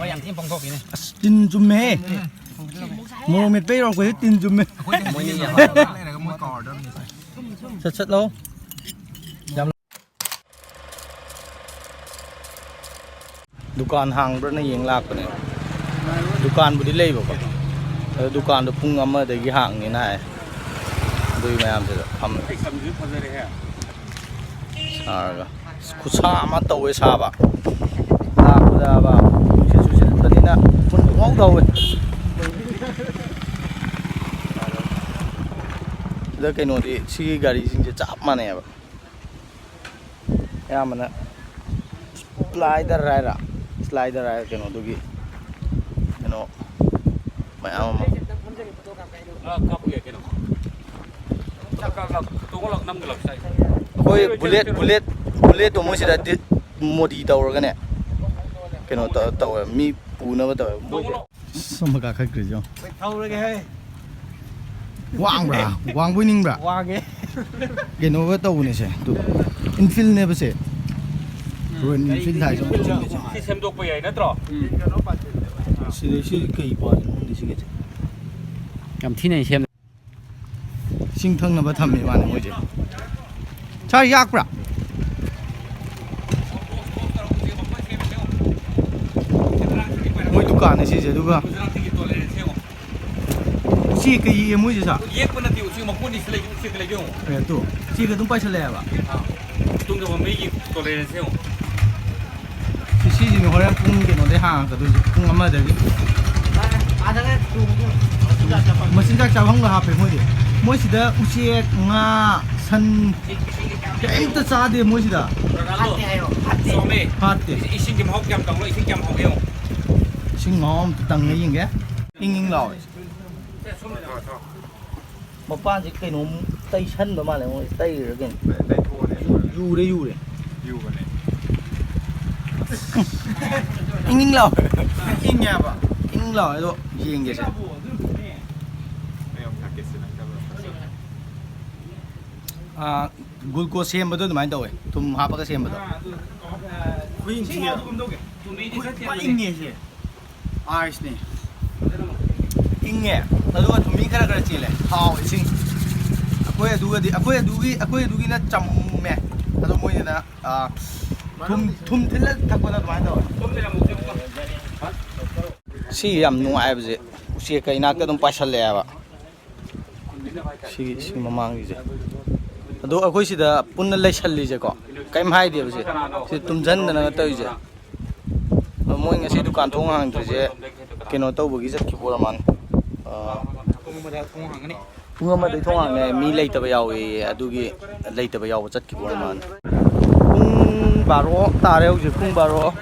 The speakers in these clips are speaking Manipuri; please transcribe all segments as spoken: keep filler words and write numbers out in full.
ꯌꯥꯝ ꯊꯤꯅ ꯄꯣꯡꯊꯣꯛꯈꯤꯅꯦ꯫ ꯑꯁ, ꯇꯤꯟ ꯆꯨꯝꯃꯦꯍꯦ꯫ ꯃꯣꯔꯣꯛ ꯃꯦꯠꯄ ꯌꯧꯔꯛꯄꯗ ꯇꯤꯟ ꯆꯨꯝꯃꯦ꯫ ꯃꯣꯏꯅꯤ ꯌꯥꯝ ꯂꯩꯔꯒ ꯃꯣꯏ ꯀꯥꯎꯔꯗꯕꯅꯤ꯫ ꯁꯠ ꯁꯠ ꯂꯥꯎ꯫ ꯌꯥꯝ ꯗꯨꯀꯥꯟ ꯍꯥꯡꯕ꯭ꯔꯥꯅ ꯌꯦꯡ ꯂꯥꯛꯄꯅꯦ꯫ ꯗꯨꯀꯥꯟꯕꯨꯗꯤ ꯂꯩꯕꯀꯣ, ꯑꯗꯣ ꯗꯨꯀꯥꯟꯗꯣ ꯄꯨꯡ ꯑꯃꯗꯒꯤ ꯍꯥꯡꯅꯤꯅ ꯍꯥꯏ꯫ ꯑꯗꯨꯒꯤ ꯃꯌꯥꯝꯁꯤꯗ ꯐꯝꯃꯦ꯫ ꯁꯥꯔꯒ꯫ ꯑꯁ, ꯈꯨꯠꯁꯥ ꯑꯃ ꯇꯧꯋꯦ ꯁꯥꯕ꯫ ꯂꯥꯛꯄꯗꯕ ꯅꯨꯡꯁꯤꯠ ꯆꯨꯁꯤꯜꯂꯛꯄꯅꯤꯅ ꯐꯨꯟ ꯄꯨꯡꯍꯧꯗ ꯍꯧꯋꯦ꯫ ꯁꯤꯗ ꯀꯩꯅꯣꯗꯤ ꯁꯤꯒꯤ ꯒꯥꯔꯤꯁꯤꯡꯁꯦ ꯆꯞ ꯃꯥꯟꯅꯩꯌꯦꯕ꯫ ꯑꯌꯥꯝꯕꯅ ꯁ꯭ꯂꯥꯏꯗꯔ ꯍꯥꯏꯔ, ꯁ꯭ꯂꯥꯏꯗꯔ ꯍꯥꯏꯔ ꯀꯩꯅꯣꯗꯨꯒꯤ ꯀꯩꯅꯣ ꯃꯌꯥꯝ ꯑꯃ꯫ ꯑꯥ, ꯀꯥꯞꯄꯨꯒꯦ ꯀꯩꯅꯣ꯫ ꯇꯣꯡꯉ ꯂꯥꯛ-, ꯅꯝꯒ ꯂꯥꯛꯁꯤ ꯍꯥꯏ꯫ ꯑꯩꯈꯣꯏ ꯕꯨꯂꯦꯠ, ꯕꯨꯂꯦꯠ, ꯕꯨꯂꯦꯠꯇꯣ ꯃꯣꯏ ꯁꯤꯗ ꯗꯤ-, ꯃꯣꯗꯤ ꯇꯧꯔꯒꯅꯦ ꯀꯩꯅꯣ ꯇꯧ-, ꯇꯧꯋꯦ, ꯃꯤ ꯄꯨꯅꯕ ꯇꯧꯋꯦ ꯃꯣꯏꯁꯦ꯫ ꯑꯁ, ꯑꯃ ꯀꯥꯈꯠꯈ꯭ꯔꯤꯁꯦ ꯌꯦꯡꯉꯣ꯫ ꯊꯧꯔꯒꯦ ꯍꯦ꯫ ꯋꯥꯡꯕ꯭ꯔꯥ? ꯋꯥꯡꯕꯣꯏ ꯅꯤꯡꯕ꯭ꯔꯥ? ꯋꯥꯡꯉꯦ꯫ ꯀꯩꯅꯣꯒ ꯇꯧꯕꯅꯦꯁꯦ, ꯑꯗꯨ ꯏꯟꯐꯤꯜꯅꯦꯕꯁꯦ꯫ ꯔꯣꯌꯦꯜ ꯏꯟꯐꯤꯜ ꯍꯥꯏꯁꯦ ꯑꯃꯨꯛ ꯆꯤꯡꯉꯦꯁꯦ꯫ ꯁꯤ ꯁꯦꯝꯗꯣꯛꯄ ꯌꯥꯏ ꯅꯠꯇ꯭ꯔꯣ? ꯁꯤꯗ ꯁꯤ ꯀꯩ ꯄꯥꯜꯂꯤꯅꯣ ꯈꯪꯗꯦ ꯁꯤꯒꯤꯁꯦ꯫ ꯌꯥꯝ ꯊꯤꯅ ꯁꯦꯝ- ꯏꯁꯤꯡ ꯊꯛꯅꯕ ꯊꯝꯃꯤ ꯃꯥꯅꯦ ꯃꯣꯏꯁꯦ꯫ ꯁꯥꯔ, ꯌꯥꯛꯄ꯭ꯔꯥ? ꯃꯣꯏ ꯗꯨꯀꯥꯟꯅꯦ ꯁꯤꯁꯦ, ꯑꯗꯨꯒ ꯎꯆꯦꯛꯀ ꯌꯦꯛꯑꯦ ꯃꯣꯏꯁꯦ, ꯁꯥꯔ꯫ ꯌꯦꯛꯄ ꯅꯠꯇꯦ, ꯎꯆꯦꯛ ꯃꯀꯣꯟꯅꯤ ꯁꯤ ꯂꯩ, ꯎꯆꯦꯛꯀ ꯂꯩꯕ ꯌꯦꯡꯉꯣ꯫ ꯑꯦ, ꯑꯗꯨ ꯎꯆꯦꯛꯀ ꯑꯗꯨꯝ ꯄꯥꯏꯁꯜꯂꯛꯑꯦꯕ꯫ ꯑꯥ꯫ ꯇꯨꯡꯗ ꯃꯩꯒꯤ tolerance ꯌꯦꯡꯉꯣ꯫ ꯁꯤ, ꯁꯤꯁꯤꯅ ꯍꯣꯔꯦꯟ ꯄꯨꯡ ꯀꯩꯅꯣꯗꯩ ꯍꯥꯡꯉꯛꯀꯗꯣꯏꯁꯦ, ꯄꯨꯡ ꯑꯃꯗꯒꯤ꯫ ꯃꯆꯤꯟꯖꯥꯛ ꯆꯥꯐꯝꯒ ꯍꯥꯞꯄꯦ ꯃꯣꯏꯗꯤ꯫ ꯃꯣꯏꯁꯤꯗ ꯎꯆꯦꯛ, ꯉꯥ, ꯁꯟ ꯀꯩꯝꯇ ꯆꯥꯗꯦ ꯃꯣꯏꯁꯤꯗ꯫ ꯐꯠꯇꯦ ꯍꯥꯏꯌꯣ, ꯐꯠꯇꯦ꯫ ꯆꯥꯎꯃꯦ꯫ ꯐꯠꯇꯦ꯫ ꯏꯁꯤꯡ ꯃꯍꯥꯎ ꯀꯌꯥꯝ ꯇꯧꯔꯣ? ꯏꯁꯤꯡ ꯀꯌꯥꯝ ꯍꯥꯎꯒꯦ ꯌꯦꯡꯉꯣ꯫ ꯏꯁꯤꯡ ꯃꯍꯥꯎ ꯑꯝꯇ ꯇꯪꯉ ꯌꯦꯡꯒꯦ꯫ ꯏꯪ ꯏꯪ ꯂꯥꯎꯋꯦ꯫ ꯃꯄꯥꯟꯁꯦ ꯀꯩꯅꯣꯝ ꯇꯩꯁꯟꯕ ꯃꯥꯜꯂꯦ ꯃꯣꯏ, ꯇꯩꯔꯤꯔ ꯀꯩꯅꯣ? ꯇꯩꯊꯣꯛꯑꯣꯅꯦ꯫ ꯌꯨ-, ꯌꯨꯔꯦ, ꯌꯨꯔꯦ꯫ ꯌꯨꯕꯅꯦ꯫ ꯏꯪ ꯏꯪ ꯂꯥꯎ꯫ ꯏꯪꯉꯦꯕ꯫ ꯏꯪ ꯂꯥꯎ, ꯑꯗꯣ ꯌꯦꯡꯒꯦꯁꯦ꯫ ꯑꯩ ꯑꯃꯨꯛ ꯊꯛꯀꯦ ꯁꯤ ꯅꯪ ꯈꯜꯂꯣ꯫ ꯑꯥ, glucose ꯁꯦꯝꯕꯗꯣ ꯑꯗꯨꯃꯥꯏꯅ ꯇꯧꯋꯦ, ꯊꯨꯝ ꯍꯥꯞꯄꯒ ꯁꯦꯝꯕꯗꯣ꯫ ꯈꯨꯏꯪ ꯊꯤꯅ꯫ ꯈꯨꯏꯪ ꯐꯖꯅ ꯏꯪꯉꯦ ꯁꯦ꯫ ꯑꯥꯏꯁꯅꯤ꯫ ꯏꯪꯉꯦ꯫ ꯑꯗꯨꯒ ꯊꯨꯝꯍꯤ ꯈꯔ ꯈꯔ ꯆꯦꯜꯂꯦ꯫ ꯍꯥꯎ ꯏꯁꯤꯡ꯫ ꯑꯩꯈꯣꯏ ꯑꯗꯨꯒꯗꯤ, ꯑꯩꯈꯣꯏ ꯑꯗꯨꯒꯤ, ꯑꯩꯈꯣꯏ ꯑꯗꯨꯒꯤꯅ ꯆꯝꯃꯦ꯫ ꯑꯗꯣ ꯃꯣꯏꯅ, ꯑꯥ, ꯊꯨꯝ, ꯊꯨꯝ ꯊꯤꯜꯂ ꯊꯛꯄꯗ ꯑꯗꯨꯃꯥꯏꯅ ꯇꯧꯋꯦ꯫ ꯁꯤ ꯌꯥꯝ ꯅꯨꯡꯉꯥꯏꯕꯁꯦ, ꯎꯆꯦꯛꯀ ꯏꯅꯥꯛꯇ ꯑꯗꯨꯝ ꯄꯥꯏꯁꯜꯂꯛꯑꯦꯕ꯫ ꯁꯤꯒꯤ, ꯁꯤ ꯃꯃꯥꯡꯒꯤꯁꯦ꯫ ꯑꯗꯣ ꯑꯩꯈꯣꯏ ꯁꯤꯗ ꯄꯨꯟꯅ ꯂꯩꯁꯜꯂꯤꯁꯦꯀꯣ, ꯀꯩꯝ ꯍꯥꯏꯗꯦꯕ ꯁꯦ꯫ ꯁꯤ ꯇꯨꯝꯁꯤꯟꯗꯅꯒ ꯇꯧꯔꯤꯁꯦ꯫ ꯑꯗꯣ ꯃꯣꯏ ꯉꯁꯤ ꯗꯨꯀꯥꯟ ꯊꯣꯡ ꯍꯥꯡꯗ꯭ꯔꯤꯁꯦ ꯀꯩꯅꯣ ꯇꯧꯕꯒꯤ ꯆꯠꯈꯤꯕ ꯑꯣꯏꯔ ꯃꯥꯜꯂꯦ꯫ ꯑꯥ, ꯄꯨꯡ ꯑꯃꯗꯩ ꯊꯣꯡ ꯍꯥꯡꯉꯦ, ꯃꯤ ꯂꯩꯇꯕ ꯌꯥꯎꯋꯦꯌꯦ, ꯑꯗꯨꯒꯤ ꯂꯩꯇꯕ ꯌꯥꯎꯕ ꯆꯠꯈꯤꯕ ꯑꯣꯏꯔ ꯃꯥꯜꯂꯦ꯫ ꯄꯨꯡ ꯕꯥꯔꯣ ꯇꯥꯔꯦ ꯍꯧꯖꯤꯛ, ꯄꯨꯡ ꯕꯥꯔꯣ꯫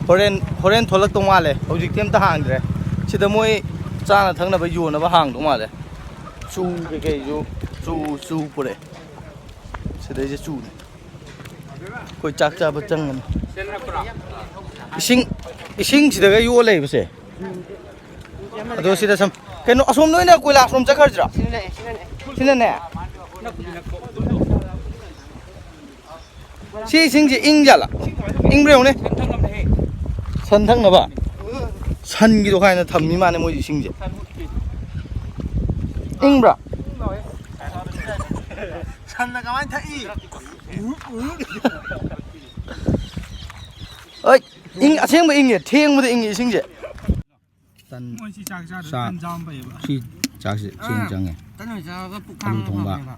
ꯍꯣꯔꯦꯟ, ꯍꯣꯔꯦꯟ ꯊꯣꯛꯂꯛꯇꯧ ꯃꯥꯜꯂꯦ꯫ ꯍꯧꯖꯤꯛꯇꯤ ꯑꯝꯇ ꯍꯥꯡꯗ꯭ꯔꯦ꯫ ꯁꯤꯗ ꯃꯣꯏ ꯆꯥꯅ ꯊꯛꯅꯕ ꯌꯣꯟꯅꯕ ꯍꯥꯡꯗꯧ ꯃꯥꯜꯂꯦ꯫ ꯆꯨ ꯀꯩꯀꯩꯁꯨ, ꯆꯨ, ꯆꯨ ꯄꯨꯔꯛꯑꯦ꯫ ꯁꯤꯗꯩꯁꯦ ꯆꯨꯅꯤ꯫ ꯑꯩꯈꯣꯏ ꯆꯥꯛ ꯆꯥꯕ ꯆꯪꯉꯅꯤ꯫ ꯏꯁꯤꯡ, ꯏꯁꯤꯡꯁꯤꯗꯒ ꯌꯣꯛꯑ ꯂꯩꯕꯁꯦ꯫ ꯑꯗꯣ ꯁꯤꯗ ꯁꯨꯝ ꯀꯩꯅꯣ, ꯑꯁꯣꯝꯗ ꯑꯣꯏꯅ ꯀꯣꯏꯂꯥꯁꯔꯣꯝ ꯆꯠꯈ꯭ꯔꯁꯤꯔꯣ? ꯁꯤꯅꯅꯦ, ꯁꯤꯅꯅꯦ꯫ ꯁꯤꯅꯅꯦ? ꯁꯤ ꯏꯁꯤꯡꯁꯦ ꯏꯪ ꯖꯥꯠꯂꯥ? ꯏꯪꯕ꯭ꯔꯥ ꯌꯦꯡꯉꯨꯅꯦ꯫ ꯁꯟ ꯊꯛꯅꯕ? ꯁꯟꯒꯤꯗꯣ ꯀꯥꯏꯅ ꯊꯝꯃꯤ ꯃꯥꯅꯦ ꯃꯣꯏꯁꯦ ꯏꯁꯤꯡꯁꯦ꯫ ꯏꯪꯕ꯭ꯔꯥ? ꯁꯟꯅ ꯀꯃꯥꯏꯅ ꯊꯛꯏ? ꯑꯩ, ꯏꯪ, ꯑꯁꯦꯡꯕ ꯏꯪꯉꯦ, ꯊꯦꯡꯕꯗ ꯏꯪꯉꯦ ꯏꯁꯤꯡꯁꯦ꯫ ꯇꯟ, ꯃꯣꯏ ꯁꯤ ꯆꯥꯛ ꯆꯥꯗ꯭ꯔꯗꯤ ꯆꯥꯛ, ꯇꯟ ꯆꯥꯕ ꯐꯩꯌꯦꯕ꯫ ꯁꯤ ꯆꯥꯛꯁꯦ ꯊꯦꯡ ꯑꯥ, ꯆꯪꯉꯦ꯫ ꯇꯟ ꯑꯣꯏꯅ ꯆꯥꯔꯒ ꯄꯨꯛ ꯑꯂꯨ ꯈꯥꯡꯕ ꯊꯣꯡꯕ꯫ ꯐꯕꯅꯦꯕ꯫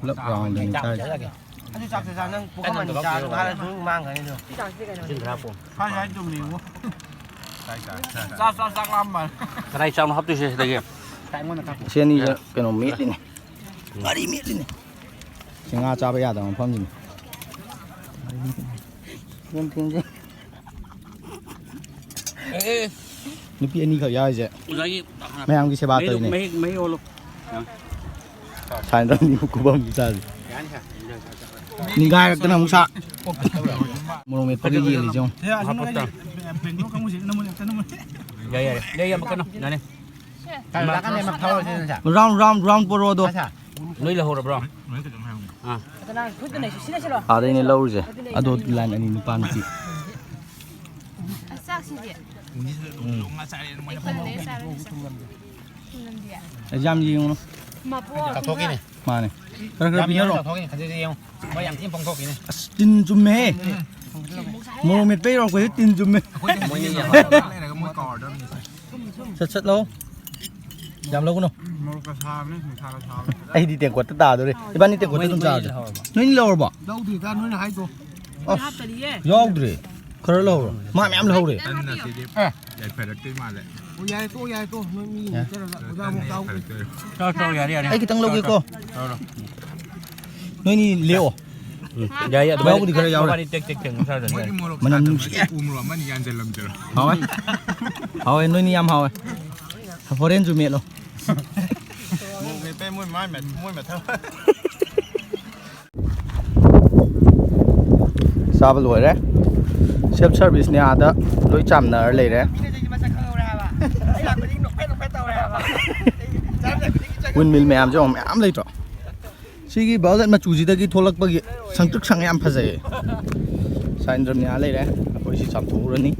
ꯄꯨꯂꯞ ꯔꯥꯎꯟꯗꯅꯤ ꯆꯥꯔꯤꯁꯦ꯫ ꯑꯗꯨ ꯆꯥꯛꯁꯦ ꯆꯥ, ꯅꯪ ꯄꯨꯈꯝ ꯑꯅꯤ ꯆꯥꯔꯁꯨ ꯉꯥꯏꯔ ꯑꯗꯨꯝ ꯃꯥꯡꯈ꯭ꯔꯅꯤ ꯑꯗꯣ꯫ ꯁꯤ ꯆꯥꯛꯁꯦ ꯀꯩꯅꯣ? ꯁꯤ ꯈꯔ ꯄꯣ꯫ ꯆꯥꯛ ꯆꯥ ꯆꯥꯛ ꯂꯥꯝꯕ꯫ ꯀꯗꯥꯏ ꯆꯥꯎꯅ ꯍꯥꯞꯇꯣꯏꯁꯦ ꯁꯤꯗꯒꯤ? ꯆꯥꯛ ꯑꯩꯉꯣꯟꯗ ꯈꯔ ꯄꯣ꯫ ꯁꯤ ꯑꯅꯤꯁꯦ ꯀꯩꯅꯣ ꯃꯦꯠꯂꯤꯅꯦ꯫ ꯉꯥꯔꯤ ꯃꯦꯠꯂꯤꯅꯦ꯫ ꯁꯤ ꯉꯥ ꯆꯥꯕ ꯌꯥꯗꯕ ꯃꯐꯝꯁꯤꯅꯤ꯫ ꯌꯥꯝ ꯊꯦꯡꯖꯩ꯫ ꯑꯦ, ꯑꯦ꯫ ꯅꯨꯄꯤ ꯑꯅꯤꯈꯛ ꯌꯥꯎꯔꯤꯁꯦ ꯑꯣꯖꯥꯒꯤ ꯃꯌꯥꯝꯒꯤ ꯁꯦꯕꯥ ꯃꯍꯤꯗꯣ, ꯇꯧꯔꯤꯅꯦ꯫ ꯃꯍꯤ, ꯃꯍꯤ ꯑꯣꯜꯂꯣ꯫ ꯁꯥꯏꯟ ꯇꯧꯅꯤ ꯈꯨꯕꯝꯒꯤ ꯆꯥꯁꯦ꯫ ꯅꯤꯡꯒꯥꯏꯔꯛꯇꯅ ꯑꯃꯨꯛ ꯁꯥ꯫ ꯃꯣꯔꯣꯛ ꯃꯦꯠꯄꯒꯤ ꯌꯦꯜꯂꯤꯁꯦ ꯌꯦꯡꯉꯨ꯫ ꯌꯥꯏ, ꯌꯥꯏ, ꯌꯥꯏ, ꯌꯥꯝ ꯀꯟꯅ ꯌꯥꯅꯤ꯫ ꯔꯥꯎꯟ, ꯔꯥꯎꯟ, ꯔꯥꯎꯟ ꯄꯣꯔꯛꯑꯣ ꯑꯗꯣ꯫ ꯅꯣꯏ ꯂꯧꯍꯧꯔꯕ꯭ꯔꯣ? ꯑꯥ꯫ ꯑꯥꯗꯩꯅꯦ ꯂꯧꯔꯤꯁꯦ꯫ ꯑꯗꯣ ꯂꯥꯏꯟ ꯑꯅꯤ ꯅꯨꯄꯥ ꯅꯨꯄꯤ꯫ ꯑꯦꯛꯖꯥꯝ ꯌꯦꯡꯉꯨꯅꯨ꯫ ꯃꯥꯅꯦ꯫ ꯈꯔ ꯈꯔ ꯄꯤꯅꯔꯣ꯫ ꯑꯁ, ꯇꯤꯟ ꯆꯨꯝꯃꯦꯍꯦ꯫ ꯃꯣꯔꯣꯛ ꯃꯦꯠꯄꯩ ꯌꯧꯔꯛꯄꯁꯦ ꯇꯤꯟ ꯆꯨꯝꯃꯦ꯫ ꯁꯠ ꯁꯠ ꯂꯧ꯫ ꯌꯥꯝ ꯂꯧꯒꯅꯨ꯫ ꯑꯩꯗꯤ ꯇꯦꯡꯀꯣꯠꯇ ꯇꯥꯗꯣꯔꯦ꯫ ꯏꯕꯥꯅꯤ ꯇꯦꯡꯀꯣꯠꯇ ꯑꯗꯨꯝ ꯆꯥꯔꯁꯦ꯫ ꯅꯣꯏꯅꯤ ꯂꯧꯔꯕꯣ? ꯂꯧꯗ꯭ꯔꯤꯗ, ꯅꯣꯏꯅ ꯍꯥꯏꯗꯣ꯫ ꯑꯁ, ꯌꯥꯎꯗ꯭ꯔꯦ꯫ ꯈꯔ ꯂꯧꯔꯣ꯫ ꯃꯥ ꯃꯌꯥꯝ ꯂꯧꯔꯦ꯫ ꯇꯟꯅ ꯁꯤꯗꯤ ꯌꯥꯏꯐꯔꯛꯇꯣꯏ ꯃꯥꯜꯂꯦ꯫ ꯑꯣ, ꯌꯥꯏ, ꯇꯣꯛ, ꯌꯥꯏ, ꯇꯣꯛ꯫ ꯅꯣꯏ ꯃꯤ ꯌꯥꯏ꯫ ꯆꯠꯂꯒ ꯑꯣꯖꯥ ꯑꯃꯨꯛ ꯆꯥꯎ꯫ ꯌꯥꯏꯐꯔꯛꯇꯣꯏ꯫ ꯆꯥꯎ, ꯆꯥꯎ, ꯌꯥꯔꯦ, ꯌꯥꯔꯦ꯫ ꯑꯩ ꯈꯤꯇꯪ ꯂꯧꯒꯦꯀꯣ꯫ ꯂꯧꯔꯣ꯫ ꯅꯣꯏꯅꯤ ꯂꯦꯛꯑꯣ꯫ ꯎꯝ, ꯌꯥꯏ, ꯌꯥꯏ, ꯑꯗꯨꯃꯥꯏꯅ ꯌꯥꯎꯕꯨꯗꯤ ꯈꯔ ꯌꯥꯎꯔꯦ꯫ ꯃꯕꯥꯅꯤ ꯇꯦꯛ ꯇꯦꯛ ꯇꯦꯛ ꯃꯁꯥꯗꯨꯅ ꯃꯣꯏꯗꯤ ꯌꯥꯏ꯫ ꯃꯣꯔꯣꯛ ꯃꯅꯝ ꯁꯥꯗꯕ ꯅꯨꯡꯁꯤꯌꯦ꯫ ꯎ ꯃꯣꯔꯣꯛ ꯑꯃꯅꯤ ꯌꯥꯟꯁꯤꯜꯂꯝꯗ꯭ꯔꯣ? ꯍꯥꯎꯋꯦ꯫ ꯍꯥꯎꯋꯦ, ꯅꯣꯏꯅꯤ ꯌꯥꯝ ꯍꯥꯎꯋꯦ꯫ ꯍꯣꯔꯦꯟꯁꯨ ꯃꯦꯠꯂꯣ꯫ ꯃꯣꯔꯣꯛ ꯃꯦꯠꯄꯩ ꯃꯣꯏ ꯃꯥꯏ ꯃꯦꯠ-, ꯃꯣꯏ ꯃꯊꯧ꯫ ꯆꯥꯕ ꯂꯣꯏꯔꯦ꯫ ꯁꯦꯜꯐ ꯁꯔꯚꯤꯁꯅꯦ, ꯑꯥꯗ ꯂꯣꯏ ꯆꯥꯝꯅꯔ ꯂꯩꯔꯦ꯫ ꯋꯤꯟꯃꯤꯜ ꯃꯌꯥꯝꯁꯦ ꯑꯃꯨꯛ ꯃꯌꯥꯝ ꯂꯩꯇ꯭ꯔꯣ? ꯁꯤꯒꯤ ꯚꯥꯏꯌꯣꯂꯦꯠ ꯃꯆꯨꯁꯤꯗꯒꯤ ꯊꯣꯛꯂꯛꯄꯒꯤ ꯁꯪꯇ꯭ꯔꯤꯛ ꯁꯪꯉ ꯌꯥꯝ ꯐꯖꯩꯌꯦ꯫ ꯁꯥꯏꯟꯗ꯭ꯔꯝꯅꯤꯌꯥ ꯂꯩꯔꯦ, ꯑꯩꯈꯣꯏ ꯁꯤ ꯆꯥꯝꯊꯣꯛꯎꯔꯅꯤ꯫